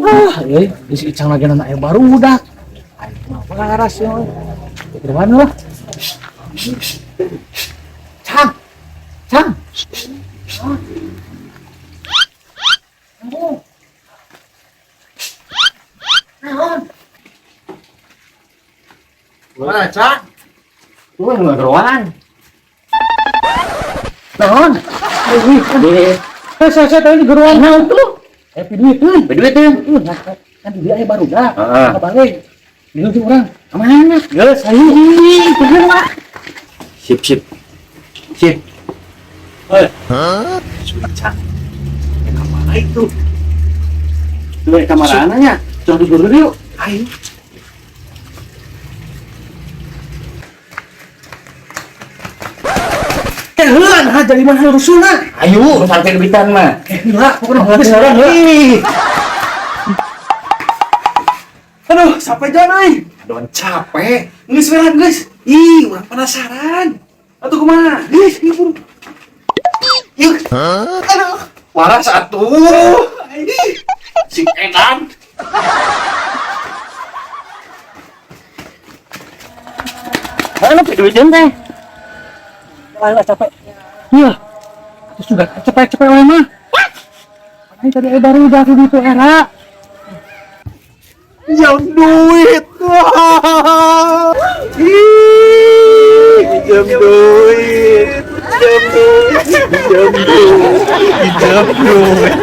Ah, euy, di si Icang lagi nana aya barudak. Aing mah waras ya. Geruan lah. Cang. Cang. Naon? Naon? Mana, Cak? Lu ngegeroan. Naon? Eh, saya tadi di geruan naon tuh? Eh, duit tuh. Duit tuh. Nah, kan di dia aya barudak. Heeh. Balik. Minum tuh orang. Kemana? Geus, ayo. Ih, bener lah. Sip, sip. Sip. Hei. Cang. Ya, kamana itu? Lu kamar anaknya. Jangan dulu yuk. Ayo. Eh, heula nah jadi mana rusuna? Ayo, sampai duitan mah. Eh, heula, pokoknya heula seorang heula. Aduh, sampai jalan euy. Aduh, capek. Geus weran geus. Ih, urang penasaran. Atuh kumaha? Geus, ieu buru. Yuk. Aduh, Waras atuh. Ih, Si edan. Mana duitan teh? Ayo capek. Iya. Terus juga cepet-cepet wae mah. Ini tadi aya barudak di itu era. jam duit. Ih, jam duit. Jam duit. Jam duit. Jam duit.